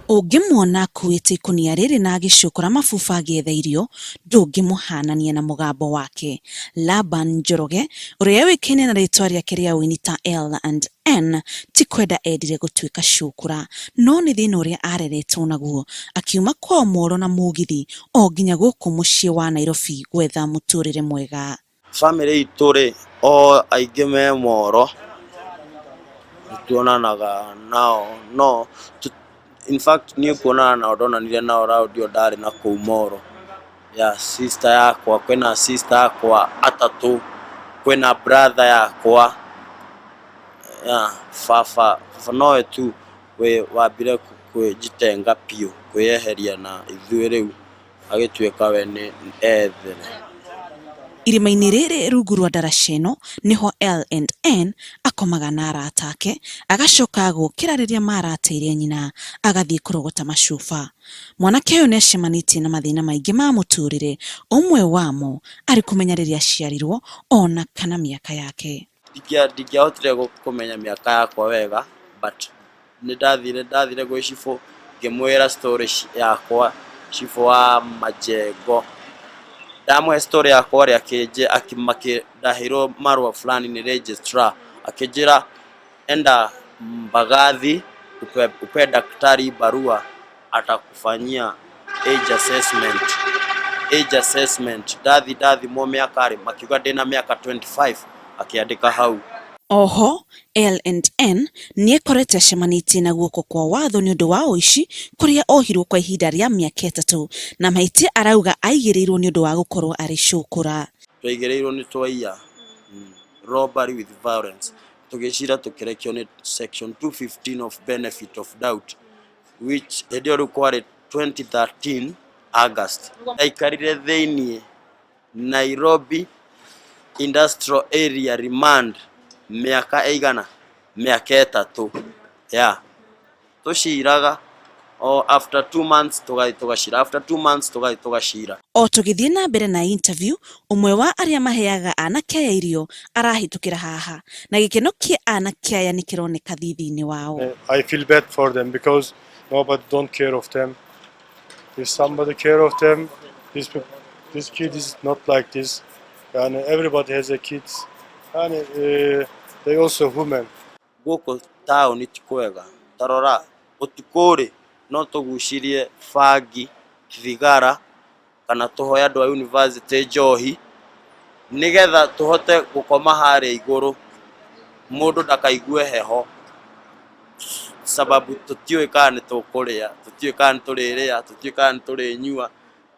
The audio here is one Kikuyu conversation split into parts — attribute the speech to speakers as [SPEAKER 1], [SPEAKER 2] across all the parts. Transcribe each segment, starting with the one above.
[SPEAKER 1] Ũngĩmuona akuĩte ikũnia rĩrĩ na agĩcũkũra mabuba agĩetha irio, ndũngĩmũhanania na mũgambo wake. Laban Njoroge, ũrĩa ũĩkaine na rĩtwa rĩake rĩa ũini ta L and N, ti kwenda endire gũtuĩka cũkũra, no nĩ thĩna ũrĩa areretwo naguo, akiuma kwao Moro na mũgithi o nginya gũkũ mũciĩ wa Nairobi gwetha mũtũrĩre mwega.
[SPEAKER 2] Bamĩrĩ itũ rĩ, o aingĩ me Moro, nĩ tuonanaga nao no in fact niĩ kuonana nao ndonanire nao round ĩyo ndarĩ na kũu Moro. Yeah, sister yakwa, kwĩna sister akwa atatũ, kwĩna brother yakwa, yeah, baba, baba nowe tu wambire kwĩjitenga biũ, kwĩyeheria na ithuĩ rĩu. Agĩtuĩka we nĩ ethere.
[SPEAKER 1] Irĩma-inĩ rĩrĩ rungu rwa ndaraca ĩno nĩho L&N akomaga na arata ake, agacoka agokĩra rĩrĩa marateire nyina agathiĩ kũrogota macuba. Mwanake ũyũ nĩacemanĩtie na mathĩna maingĩ ma mũtũrĩre, ũmwe wamo arĩ kũmenya rĩrĩa aciarirwo ona kana mĩaka yake.
[SPEAKER 2] Ndingĩahotire kũmenya mĩaka yakwa wega, but nĩ ndathire ndathire gwĩ cibũ ngĩmwĩra story yakwa, cibũ wa Majengo. Ndamũhe story yakwa rĩ, akĩnjĩ ndaheirwo marũa fulani nĩ registrar, akĩnjĩra enda Mbagathi upe daktari barua atakufanyia age assessment. Age assessment ndathi ndathimwo mĩaka rĩ, makiuga ndĩna mĩaka 25, akĩandĩka hau.
[SPEAKER 1] Oho L&N nĩekorete acemanĩtie na guoko kwa watho nĩ ũndũ wa ũici kũrĩa ohirwo kwa ihinda rĩa mĩaka 3 na mahĩtia arauga aigĩrĩirwo nĩ ũndũ wa gũkorwo arĩ cũkũra.
[SPEAKER 2] Twaigĩrĩirwo nĩ twaiya, robbery with violence, tũgĩcira tũkĩrekio nĩ section 215 of benefit of doubt, which hĩndĩ ĩyo rĩu kwarĩ 2013 August. Ndaikarire thĩiniĩ Nairobi Industrial Area remand mĩaka ĩigana? Mĩaka 3. Yeah. Tũciraga o after 2 months tũgathiĩ tũgacira, after 2 months tũgathiĩ tũgacira.
[SPEAKER 1] O tũgĩthiĩ na mbere na interview, ũmwe wa arĩa maheaga anake aya irio arahĩtũkĩra haha, na gĩkeno kĩa anake aya nĩ kĩroneka thithi-inĩ wao.
[SPEAKER 3] I feel bad for them because nobody don't care of them. If somebody care of them, this kid is not like this. And everybody has a kids, and they also human.
[SPEAKER 2] Gũkũ taũni ti kwega, ta rora ũtukũ rĩ, no tũgucirie bangi, thigara, kana tũhoe andũ a university njohi, nĩgetha tũhote gũkoma harĩa igũrũ, mũndũ ndakaigue heho, sababu tũtiũĩ kana nĩ tũkũrĩa, tũtiũĩ kana nĩ tũrĩrĩa, tũtiũĩ kana nĩ tũrĩnyua,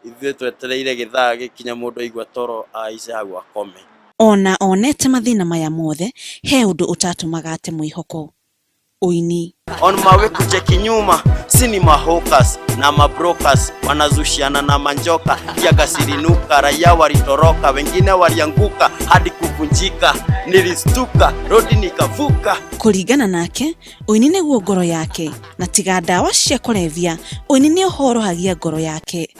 [SPEAKER 2] ithuĩ twetereire gĩthaa gĩkinye mũndũ aigua toro aice hau akome.
[SPEAKER 1] Ona onete mathĩna maya mothe, he ũndũ ũtatũmaga ate mwĩhoko: ũini.
[SPEAKER 2] On my way kucheki nyuma sini mahawkers na mabrokers wanazushiana na manjoka, teargas ilinuka, raia walitoroka, wengine walianguka hadi kuvunjika, nilistuka rodi nikavuka.
[SPEAKER 1] Kũringana nake, ũini nĩguo ngoro yake, na tiga ndawa cia kũrebia, ũini nĩ ũhorohagia ngoro yake.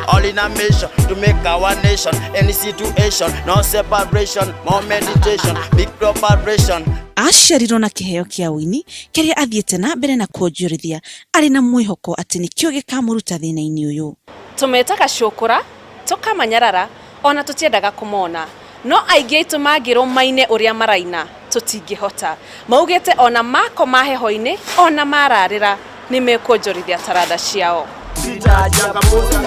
[SPEAKER 2] All in a mission to make our nation, any situation, no separation, more meditation, big cooperation.
[SPEAKER 1] Aciarirwo na kĩheo kĩa ũini kĩrĩa athiĩte na mbere na kuonjorithia arĩ na mwĩhoko atĩ nĩkĩo gĩkamũruta thĩna-inĩ ũyũ.
[SPEAKER 4] Tũmetaga cũkũra, tũkamanyarara, ona tũtiendaga kũmona, no aingĩ aitũ mangĩrwo maine ũrĩa maraina tũtingĩhota. Maugĩte ona makoma heho-inĩ ona mararĩra nĩ mekuonjorithia taranda ciao.
[SPEAKER 2] Changamoto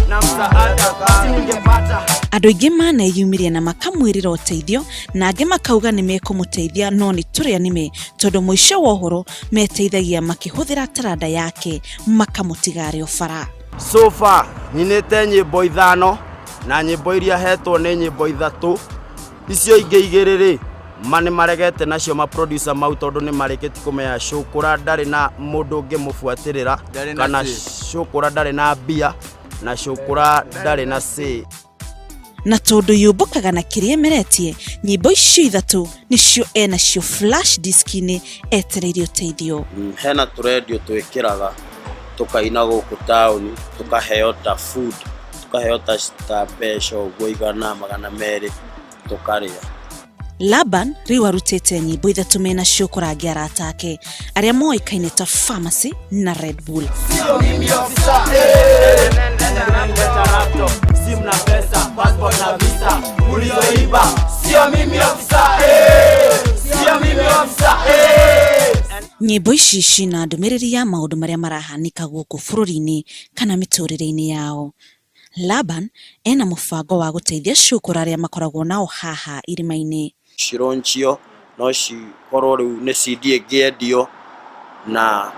[SPEAKER 2] na msaada ningepata.
[SPEAKER 1] Andũ aingĩ maneyumĩria na makamwĩrĩra ũteithio, na angĩ makauga nĩ mekũmũteithia, no nĩ tũrĩa nĩme tondũ mũico wa ũhoro meteithagia makĩhũthĩra taranda yake makamũtiga arĩ o bara.
[SPEAKER 2] So far nyinĩte nyĩmbo 5 na nyĩmbo iria hetwo nĩ nyĩmbo 3, icio ingĩ 2 rĩ, ma nĩ maregete nacio ma producer mau tondũ nĩ marĩkĩtie kũmenya cũkũra ndarĩ na mũndũ ũngĩmũbuatĩrĩra, kana cũkũra ndarĩ na mbia na cũkũra ndarĩ na say.
[SPEAKER 1] Na tondũ yũmbũkaga na kĩrĩa emeretie, nyĩmbo icio 3 nĩcio enacio flash disk-inĩ etereire ũteithio.
[SPEAKER 2] Hena tũrendio twĩkĩraga tũkaina gũkũ taũni, tũkaheo ta food, tũkaheo ta mbeca ũguo 100, 200 tũkarĩa.
[SPEAKER 1] Laban rĩu arutĩte nyĩmbo ithatũ mena Shukura angĩ arata ake arĩa moĩkaine ta Pharmacy na Red Bull. Nyĩmbo ici cina ndũmĩrĩri ya maũndũ marĩa marahanĩka gũkũ bũrũri-inĩ kana mĩtũrĩre-inĩ yao. Laban ena mũbango wa gũteithia Shukura arĩa makoragwo nao haha irĩma-inĩ.
[SPEAKER 2] Cironcio no cikorwo rĩu nĩ CD ĩngĩendio na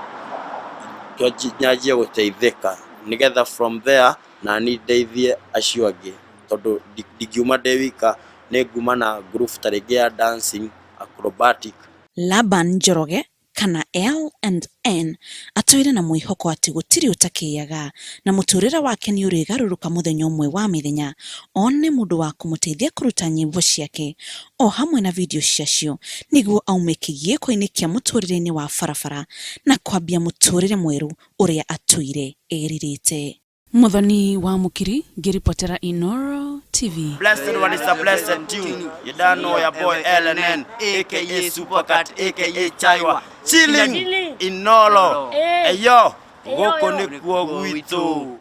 [SPEAKER 2] nyanjie gũteithĩka nĩgetha from there nani ndeithie acio angĩ tondũ ndingiuma ndĩ wika nĩ nguma na group ta rĩngĩ ya dancing acrobatic.
[SPEAKER 1] Laban Njoroge kana L&N atũire na mwĩhoko atĩ gũtirĩ ũtakĩaga na mũtũrĩre wake nĩ ũrĩgarũrũka mũthenya ũmwe wa mĩthenya one mũndũ wa kũmũteithia kũruta nyĩmbo ciake o hamwe na video ciacio nĩguo aume kĩgiĩko-inĩ kĩa mũtũrĩre-inĩ wa barabara na kwambia mũtũrĩre mwerũ ũrĩa atũire erirĩte. Muthoni wa Mukiri ngĩribotera Inooro TV.
[SPEAKER 2] Blessed one is a blessed tune. You don't know your boy LNN, aka Supercat, aka Chaiwa. Chilling Inooro. Eyo, gũkũ nĩkuo gwitũ.